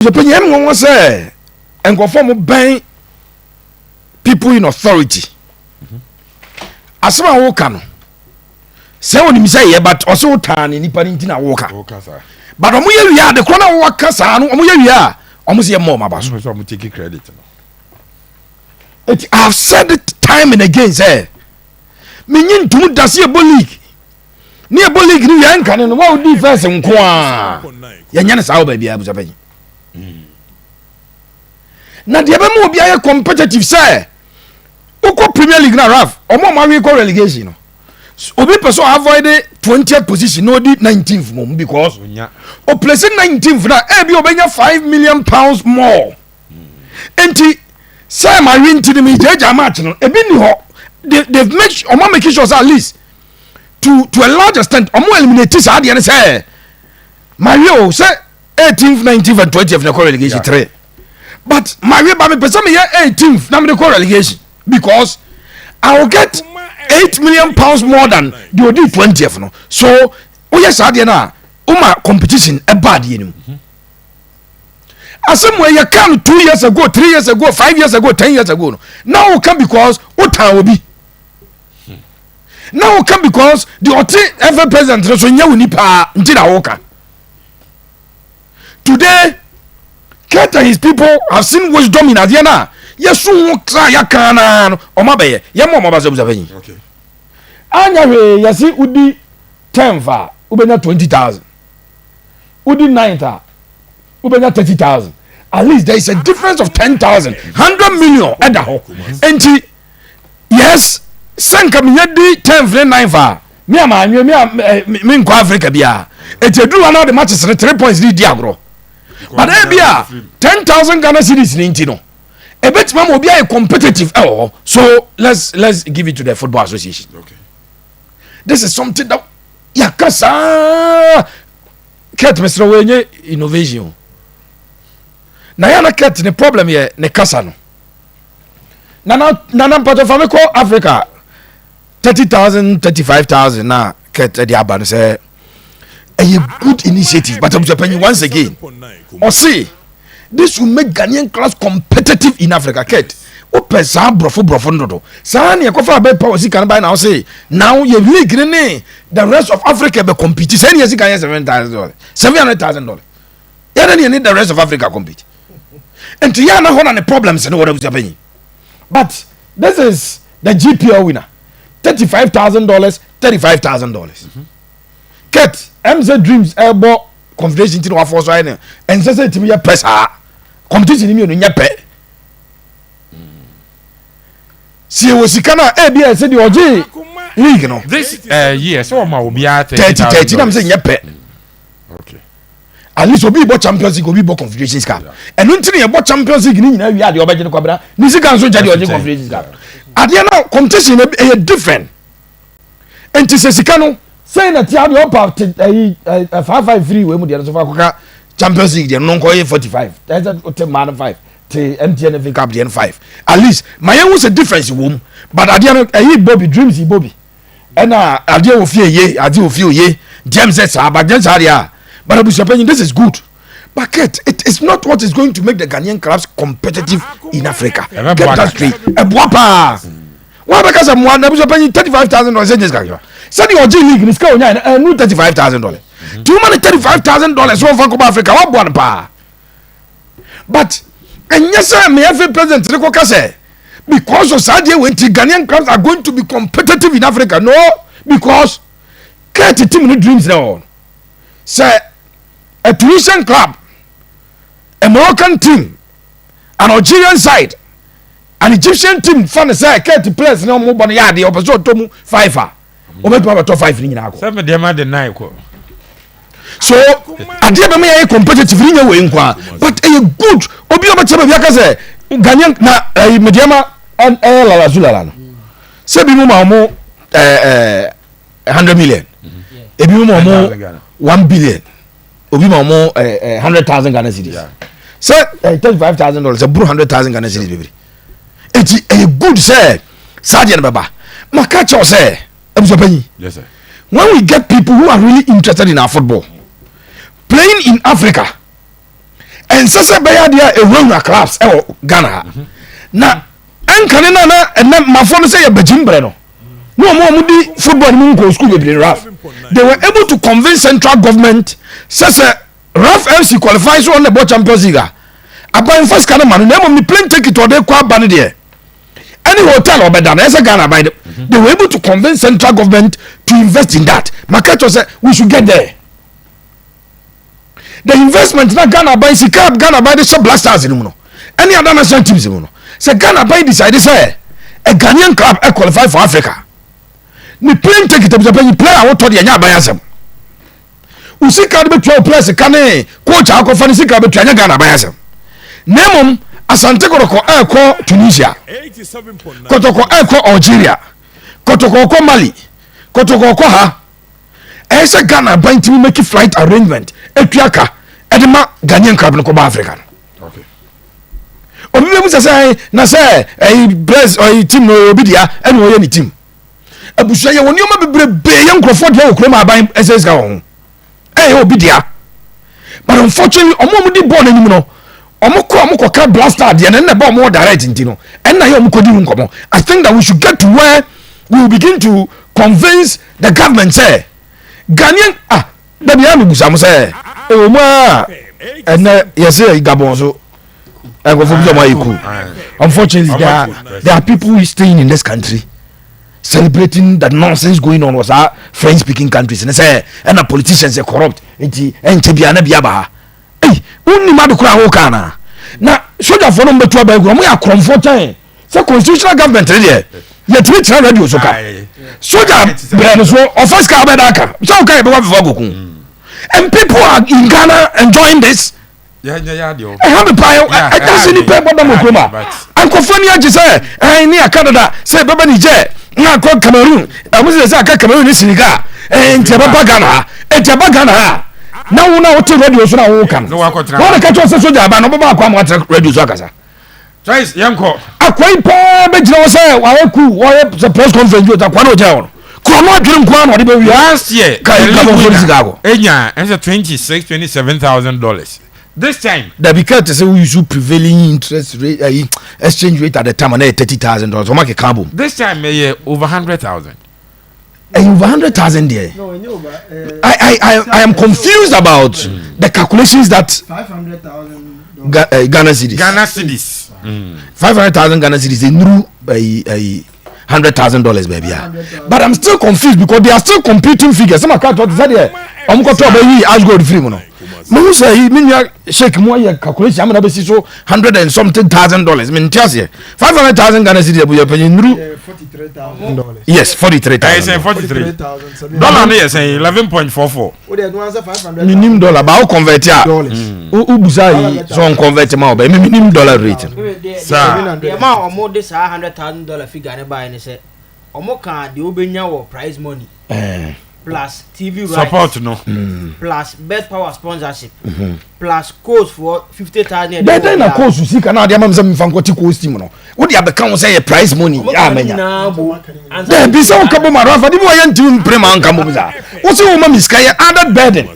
Abusuapanyin, ɛmu wɔn sɛ nkurɔfoɔ mo bɛn people in authority. Asɛm a woka no sɛ onim sɛ yɛ, but ɔsɛ wotaa ne nipa no nti na woka. Woka saa. But ɔmo yɛ wie a, de korɔ na wɔka saa no, ɔmo yɛ wie a, ɔmo sɛ yɛ mmɔ ɔmo aba so. Ɔmo sɛ ɔmo take credit no. Eti I have said it time and again sɛ menyi ntom da sɛ yɛbɔ league ne yɛbɔ league no wie nkane no wa wodi first nko a, yɛnyɛ no saa wɔ baabi a. Abusuapanyin, na deɛ bɛma obi ayɛ competitive sɛ wokɔ Premier League na raf ɔmo a ɔmo awe kɔ relegation no, obi pɛ sɛ avoid 20th position na odi 19th mom because onya o place 19th na ebi obɛnya £5 million more. Nti sɛ ma wi nti ni mi gyagya match no, ebi ni hɔ. They've make ɔmo make sure say at least to a large extent ɔmo eliminate saa adeɛ no sɛ ma wi o sɛ 18th, 19th and 20th na kɔ relegation. Three, but ma wi ba mi pɛ sɛ mi yɛ 18th na mi de kɔ relegation because I will get £8 million more than the odi 20th no. So woyɛ saa adeɛ no a, woma competition ɛba adeɛ no mu. Asɛm wɔ yɛ ka no 2 years ago, 3 years ago, 5 years ago, 10 years ago no, na woka because wotan obi, na woka because deɛ ɔte FA president no so nyɛ wo nipa nti na woka. Today Kurt and his people have seen wisdom in adeɛ no a yɛso ho kra yɛka naa no, ɔma bɛyɛ yɛma ɔma ba sɛ busapanyin anya hwee. Yɛse wodi 10th a, wobɛnya 20,000, wodi ninth a, wobɛnya 30,000. At least there is a difference of 10,000, 100 million ɛda hɔ. Nti yes, sɛ nka menya di 10th ne ninth a, me a maanwe me a me nkɔ Africa biara. Eti eduru hɔ na ɔde matches ne 3 points ne di agorɔ, but ebi a 10,000 Ghana cedis ne nti no, ebetumi ama obi ayɛ competitive ɛwɔ hɔ. So let's give it to the football association. This is something that yaka saa. Kurt, mesrɛ wo, ɛnyɛ innovation o. Na yɛ na Kurt ne problem yɛ ne kasa no. Nana, Nana mpatɔ fa me kɔ Africa 30,000, 35,000 na Kurt ɛde aba no sɛ ɛyɛ good initiative, but abusuapanyin, once again ɔse this will make Ghanaian clubs competitive in Africa. Kurt, wopɛ saa borɔfo borɔfo no dodo saa ne ɛkɔfa abɛ power sika no ban na ɔse now yɛ league ne ne the rest of Africa bɛ compete. Sɛ ne yɛ sika yɛ $7,000, $700,000, yɛne ne yɛ ne the rest of Africa compete. Nti yɛ ana hɔ na ne problems ne wɔde, abusuapanyin. But this is the GPL winner, $35,000, $35,000. Kurt sɛ Dreams ɛbɔ Confederation ti na wafɔ so ayɛ ne ɛnsɛ sɛ timi yɛ pɛ saa competition ni mienu nyɛ pɛ sie wɔ sika no a ebi a ɛsɛ deɛ ɔgye league no. This year sɛ wɔma obiara 30 30 nam sɛ nyɛ pɛ. At least obi bɔ Champions League, obi bɔ Confederations Cup. Ɛno nti ne yɛbɔ Champions League ne nyinaa wie adeɛ ɔbɛgye no kwabena ne sika nso nkyɛ deɛ ɔgye Confederations Cup adeɛ no, competition no ɛyɛ different. Nti sɛ sika no sɛn na tia deɛ ɔpa te ɛyi ɛ five five free wei mu deɛ no so fa kɔka Champions League deɛ no nkɔ yɛ 45, ɛsɛ ɔte mmaa no five te MTN FA Cup deɛ no five. At least ma yɛn ho sɛ difference wɔ mu. But adeɛ no ɛyi bɔ bi, Dreams yi bɔ bi, ɛna adeɛ wɔ fie ye, adeɛ wɔ fie oye jɛm sɛ saa ba jɛm saa deɛ a. But abusuapanyin, this is good, but Kurt, it is not what is going to make the Ghanaian clubs competitive in Africa. Ɛbɛboa Get that kakra. straight. Ɛboa paa wọn bɛ kasa mua na. Abusuapanyin, $35,000 ɛnyɛ sika kakra. Sɛdeɛ ɔgye league ni sika onya yɛ ɛnu $35,000 tí wọ́n ma ne $35,000 wɔn fa kɔba Africa, wɔn aboa no paa. But ɛnyɛ sɛ meyɛ FA president ne kɔ kasɛ because of saa deɛ wɔ nti Ghanaian clubs are going to be competitive in Africa. No, because Kurt team no Dreams na wɔ no sɛ a Tunisian club, a Moroccan team, an Algerian side, an Egyptian team fa ne sɛ Kurt players ne ɔmo bɔ no yɛ adeɛ, ɔpɛ sɛ ɔtɔ mu five a, ɔbɛtumi abɛtɔ five ne nyinaa kɔ. Sɛ mede ma de nine kɔ. So adeɛ bɛma yɛyɛ competitive ne nyɛ wei nko a, but ɛyɛ good. Obi a ɔbɛkyɛ baabi aka sɛ Ghanaian na ɛyi Medeama ɛyɛ lalazulala no sɛ bi mu ma ɔmo ɛɛ ɛɛ 100 million, ebi mu ma ɔmo 1 billion, obi ma ɔmo ɛɛ ɛɛ 100,000 Ghana cedis. Sɛ ɛɛ $35,000 ɛburu 100,000 Ghana cedis bebree. Eti ɛyɛ good sɛ saa deɛ no bɛba. Maka kyɛw sɛ abusuapanyin, Yes sir. when we get people who are really interested in our football playing in Africa. Ɛnsɛ sɛ bɛyɛ adeɛ a ɛwurawura clubs ɛwɔ Ghana ha na ɛnkane no na ɛnɛ mafoɔ no sɛ yɛ bagyim berɛ no na ɔmo a ɔmo di football no mu nkɔ school bebree. Raf, they were able to convince central government sɛ Raf FC qualify so ɔno na ɛbɔ Champions League a, aban fa sika no ma no, na mmom ne plane ticket ɔde kɔ aba no deɛ, ɛne hotel ɔbɛda no, ɛsɛ Ghana aban de. They were able to convince central government to invest in that. Maka kyerɛ sɛ we should get there. The investment na Ghana aban, sika Ghana aban de hyɛ Black Stars no mu no ɛne other national teams mu no, sɛ Ghana aban decide sɛ a Ghanaian club ɛ qualify for Africa, ne plane ticket, abusuapanyin, player a wotɔ deɛ, ɛnyɛ aban asɛm. Wo sika de bɛtua wo player sika ne coach a akɔfa ne sika bɛtua, nyɛ Ghana aban asɛm. Na mmom Asante Kɔtɔkɔ ɛɛkɔ Tunisia, Kɔtɔkɔ ɛɛkɔ Algeria, Kɔtɔkɔ kɔ Mali, Kɔtɔkɔ kɔ ha, ɛyɛ sɛ Ghana aban tumi make flight arrangement, etua ka ɛde ma Ghanaian club no kɔba Africa no. Obi bɛ busa sɛ na sɛ ɛyi players, ɔyi team no, obi dea ɛna ɔyɛ ne team. Abusua, yɛ wɔ nneɛma bebrebe yɛ nkurɔfoɔ deɛ wɔ kurom a aban ɛsɛ sika wɔ ho, ɛyɛ obi dea. But unfortunately, ɔmo a ɔmo di bɔɔl n'anim no, ɔmo kɔ, ɔmo kɔ ka Black Star deɛ no, ɛnna ɛbɛ ɔmo wɔ direct nti no, ɛnna yɛ ɔmo kɔ di ho nkɔmɔ. I think that we should get to where we will begin to convince the government sɛ Ghanaian, ah, dabi a mi busa mo sɛ ɛwɔ mu a ɛnɛ yɛsɛ Gabon so nkurɔfoɔ bi sɛ ɔmo ayɛ cool. Unfortunately, there are people staying in this country celebrating the nonsense going on wɔ saa French speaking countries ne sɛ ɛna politicians yɛ corrupt, nti ɛnkyɛ bia na bia ba ha. Ei, wonnim ade koraa woka na na sogyafoɔ no mbɛtu aba agu. Ɔmo yɛ akorɔmfoɔ kyɛn sɛ constitutional government ne deɛ yɛtumi kyerɛ radio so ka. Soja brɛ no so, ɔfa sika wobɛda aka sɛ woka yɛbɛkɔ afefa akɔku, and people are in Ghana enjoying this. Ɛha me paa. Ɛda sɛ nipa ɛbɔ dam wɔ kurom a ankɔfoɔ ni agye sɛ ɛn ne aka dada sɛ ɛbɛba Niger na akɔ Cameroon. Ɛmo sɛ aka Cameroon ne Senegal, ɛn nti ɛbɛba Ghana ha. Ɛnti ɛba Ghana ha na wo na wote radio so na wo ka no, wɔn na ka kyerɛ sɛ soja aba na ɔbɛba akɔ ama watena radio so akasa. Choice, yɛnkɔ. Akwa yi paa bɛgyina hɔ sɛ wayɛ cool, wɔyɛ sɛ press conference bi, ɔta akwa na ɔgyina hɔ no korɔ no, adwene nko ara na ɔde bɛwia. Last year Ka the league Gabon winner sika akɔ. Enya ɛsɛ $26,000-27,000 this time. Dabi, ka te sɛ wo use prevailing interest rate, ayi, exchange rate at the time na yɛ $30,000, ɔma keka bom. This time ɛyɛ over 100,000. Ɛyɛ over 100,000 deɛ. No, ɛnyɛ over. I am confused about the calculations that $500,000. Ghana cedis. Ghana cedis. 500,000 Ghana cedis enuru ɛyi $100,000 baabi a, but I'm still confused because they are still computing figures. Sɛ ma ka tɔ te sɛ deɛ ɔmo kɔtɔ ɔbɛ yi ash gold firi mu no, mo hu sɛ yi mi nua sheik mu ayɛ calculation amuna bɛ si so hundred and something thousand dollars. Mi n ti aseɛ. 500,000 Ghana cedis, ɛbu yɛ panyin nuru. $43,000. Yes, 43 Ɛyɛ sɛ thousand. 43 dollar no yɛ sɛn? 11.44. O de ɛnu ansa 500. Mi nim dollar ba o convert a Dollars. o busa yi sɛ ɔn convert ma ɔbɛ mi nim dollar rate no. Saa. Deɛ ma ɔmo de saa $100,000 figure ne baeɛ ne sɛ ɔmo ka deɛ wobɛnya wɔ prize money plus TV rights, support no, plus Bet Power sponsorship, plus coach for 50,000. Bɛɛ dɛn na coach sika na ade ama mi sɛ mi fa nkɔte coach team no, wode abɛka ho sɛ yɛ prize money yɛ amanya. Dɛbi sɛ woka bɔ mu arafa de bi wɔyɛ ntimi mpere ma nka bɔ mu saa, wo sɛ woma me sika yɛ added burden.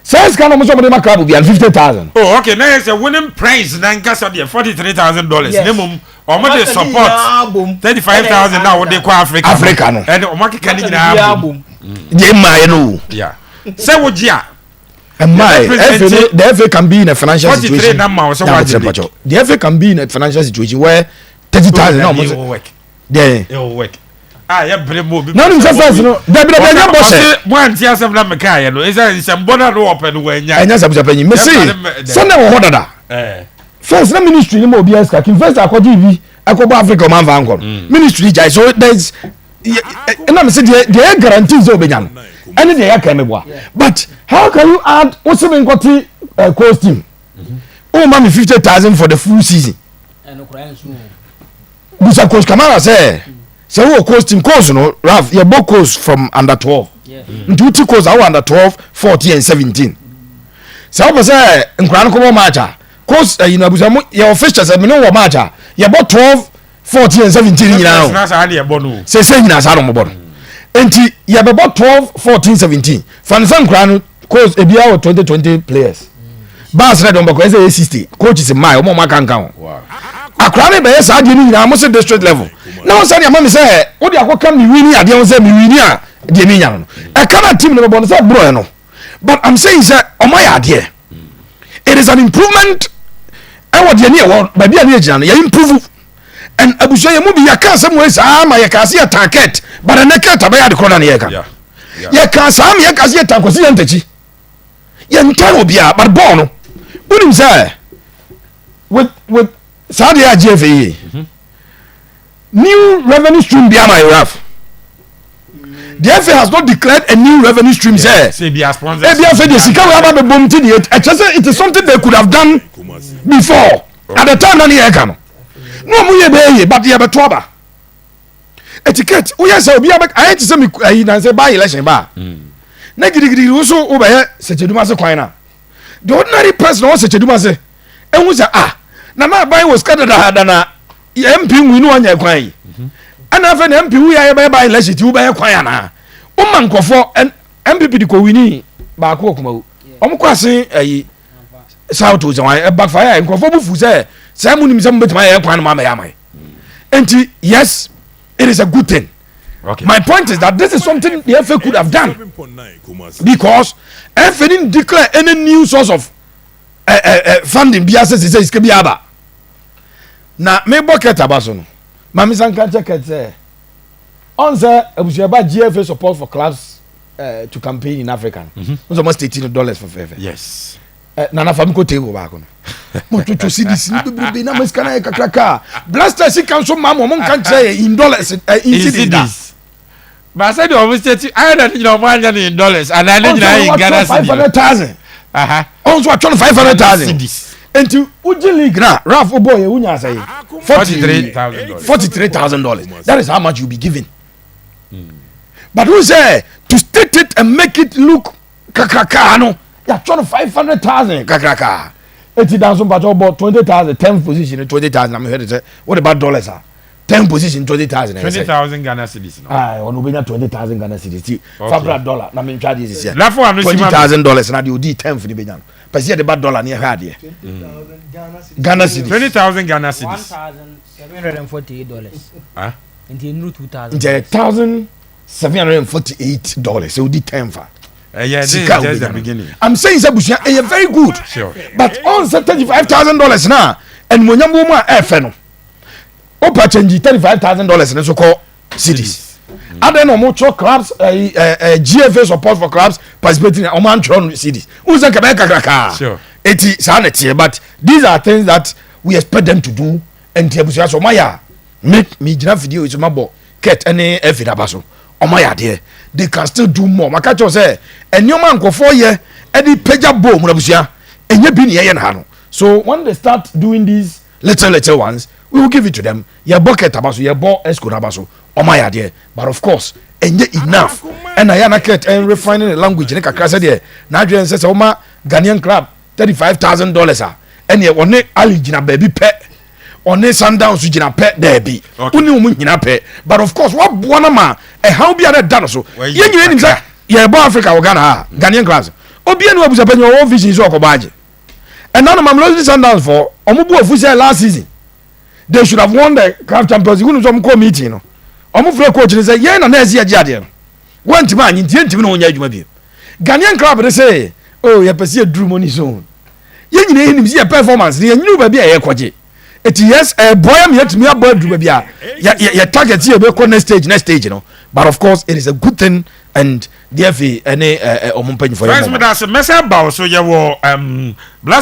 Saa sika no ɔmo sɛ ɔmode ma club bia no, 50,000. Oh, okay, na yɛ sɛ winning prize na nkasa deɛ $43,000. Yes. Ne mom ɔmo de support 35,000 na wɔde kɔ Africa. Africa no. Ɛne ɔmo akeka ne nyinaa bom. Deɛ mmaeɛ no o. Yeah, sɛ wogye a mmaeɛ. Yɛbɛ FA no, the FA can be in a financial 43 situation na ma wo sɛ Na woagye abotire mpakyɛw. The FA can be in a financial situation where 30,000 na ɔmo It sɛ will work. deɛ It will work a yɛ bere mu obi. Na onim sɛ first no, dabi dabi, ɛnyɛ bɔ hyɛ. Ɔse mo ante asɛm na meka yɛ no, ɛsɛ nsɛmbɔ no a no wɔpɛ no wɔanya. Ɛnyɛ sɛ abusuapanyin mese Yɛmfa ne mɛ- sɛ na ɛwɔ hɔ dada. First na ministry ni ma obi ɛsika kin first akɔgye bi ɛkɔbɔ Africa, ɔman fa nkɔ no, ministry gyae. So there is, ɛna mi sɛ deɛ yɛ guarantee sɛ obenya no ɛne deɛ yɛ kɛmɛ boa, but how can you add wosi mi nkɔte coach team o ma mi 50,000 for the full season? Busa coach Kamara sɛ wowɔ coach team, coach no, Ralph, yɛbɔ coach from under 12, nti woti coach a wowɔ under 12, 14 and 17. Sɛ wopɛ sɛ nkora no kɔbɔ match a, coach ɛyi no, abusa mo yɛwɔ fixtures sɛ mene wɔ match a yɛbɔ 12, 14 and 17 nyinaa o. Na saa de yɛbɔ no o. Sɛsɛ nyinaa saa na ɔmobɔ no, nti yɛbɛbɔ 12, 14, 17. Fa ne sɛ nkora no coach ebia wɔ 20 20 players. Bus na de wɔn bɛkɔ ɛsɛ yɛ 60 coaches mmaa wɔn a wɔn aka nka ho. Akora ne bɛyɛ saa adeɛ no nyinaa mo se district level na wɔn sɛ deɛ ama mi sɛ wode akɔka mi wini adeɛ ho sɛ mi wini a deɛ mi nya no, ɛka na team no bɛbɔ no sɛ borɔ no. But I'm saying sɛ ɔmo ayɛ adeɛ, it is an improvement ɛwɔ deɛ ne yɛ wɔ baabi a ne yɛ gyina no, yɛ improve. And abusua, yɛ mu bi yɛka asɛm wɔ saa ma yɛka ase yɛ tan Kurt, but ɛnɛ Kurt abɛyɛ ade korɔ na ne yɛka. Yɛka saa ma yɛka ase yɛ tan Kwasi yɛn ntakyi, yɛntan obiara, but bɔɔl no wonim sɛ with saa deɛ agye efe yie new revenue stream bi ama iraf. The FA has not declared a new revenue stream sɛ ebi afɛ deɛ sika wei aba bɛ bom ti deɛ ɛkyɛ sɛ it is something they could have done before at the time na ne yɛ ka no na ɔmo yɛ bɛyɛ yie, but yɛ bɛ to aba etiquette woyɛ sɛ obi abɛ ayɛ te sɛ mi ayi na sɛ ba election ba na gidigidi wo so wobɛyɛ Sɛkyɛdum ase kwan na the ordinary person a wɔ Sɛkyɛdum ase ehu sɛ, ah, na na aban wɔ sika dadaada na MP nwi ne wanya kwan yi, ɛna afei na MP wo yɛ bɛyɛ ba election ti wobɛyɛ kwan anaa woma nkɔfoɔ NPP de kɔ wini baako wɔ Kumawu, ɔmo kɔ ase ayi south sɛ wɔn backfire, nkurɔfoɔ bu fu sɛ sɛ mo nim sɛ mo bɛtumi ayɛ kwan no mo amɛyɛ ama nti yes, it is a good thing. My point is that this is something the FA could have done because FA didn't declare any new source of funding bi ase sɛ sika bi aba na mebɔ Kurt aba so no, maame sanka kyɛ Kurt sɛ ɔn sɛ abusuaba GFA support for clubs to campaign in Africa no n sɛ ɔmo state no dollars fɛfɛɛfɛ. Nana fami ko table baako no mo twitwi cedis ni bebrebe na mo sika na yɛ kakraka. Blaster sika nso maa mo, ɔmo nka nkyerɛ yɛ in dollars, in cedis da. Baasa de ɔmo state ayɛ na ne nyina ɔmo anya ne in dollars anaa ne nyinaa yɛ in Ghana five cedi. 500,000. Ɔn nso atwɔ no 500,000. Cedis. Nti wogye league na Ralph o bɔ yɛ wunya asɛ yi $43,000. $43,000, that is how much you be given. But who say to state it and make it look kakraka no, yàtɔ no 500,000 kakraka. Eti dan so mpatsɛ ɔbɔ 20,000, 10th position 20,000. Na mi hɛ de sɛ o de ba dollars a, 10 position 20,000. 20,000 Ghana cedis no. Ayi, ɔno obenya 20,000 Ghana cedis ti fabra dollar na mi ntwa adeɛ sisi Lafo ano si twenty ma mi. thousand dollars na deɛ odi 10th ni benya no pɛsi yɛ de ba dollar ni ɛhwɛ adeɛ Ghana cedis. 20,000 Ghana one cedis. $1,748. Ah? Nti nnuru 2,000. Nti ɛyɛ $1,748 sɛ odi 10th a. Ɛyɛ, this is Sika just the obenya no. beginning. I'm saying sɛ busua, ɛyɛ very good. But on sɛ $35,000 na ɛnumonyam wɔ mu a ɛɛfɛ no, opa change $35,000 ne so kɔ cedis adan na ɔmo twerɛ clubs ɛɛ ɛɛ GFA support for clubs participating, ɔmo antwerɛ no cedis n sɛ nkɛmɛ kakraka. Eti saa na teɛ, but these are things that we expect them to do. Nti abusua, so ɔmo ayɛ a me mi gyina fidie yi so ma bɔ Kurt ɛne ɛfi daba so, ɔmo ayɛ adeɛ, they can still do more. Maka kyerɛw sɛ nneɛma nkɔfoɔ yɛ ɛde pagya bɔɔl mu na abusua ɛnyɛ bi ne yɛyɛ no ha no. So when they start doing these little little ones, we will give it to them. Yɛbɔ Kurt aba so, yɛbɔ Esco aba so, ɔmo ayɛ adeɛ, but of course ɛnyɛ enough. Ɛna yɛ ana Kurt ɛn refine ne language ne kakra sɛdeɛ n'adwene sɛ ɔma Ghanaian club $35,000 a, ɛneɛ ɔne Ali gyina baabi pɛ, ɔne Sundowns gyina pɛ daabi. Wone wɔn nyina pɛ, but of course waboa no ma ɛhaw bi a na ɛda no so. Wayi yɛn nyina nim sɛ kakra. Yɛbɔ Africa wɔ Ghana ha, Ghanaian clubs obiara ne wabusa panyin ɔwɔ vision sɛ ɔkɔbɔ agye. Ɛna no Mamelodi Sundowns fɔ ɔmo bu afu sɛ last season they should have won the CAF Champions League. Wonu sɛ ɔmo kɔ meeting no, ɔmo frɛ coach no sɛ yɛn na nɛɛsi yɛgye adeɛ no, wɔntumi anyi nti yɛntumi na wɔnyɛ adwuma bio. Ghanaian club de sɛ, oh, yɛpɛ sɛ yɛduru money zone. Yɛn nyinaa yɛnim sɛ yɛ performance no yɛnyini baabi a yɛkɔgye. Eti yes, ɛboa yɛ ma yɛtumi abɔ aduru baabi a yɛ target yɛ bɛkɔ next stage, next stage no. But of course it is a good thing and the FA ɛne ɔmo mpanyinfoɔ yɛ Friends, mɔ. Mi da se mɛsɛ ba wo so yɛ wɔ blast.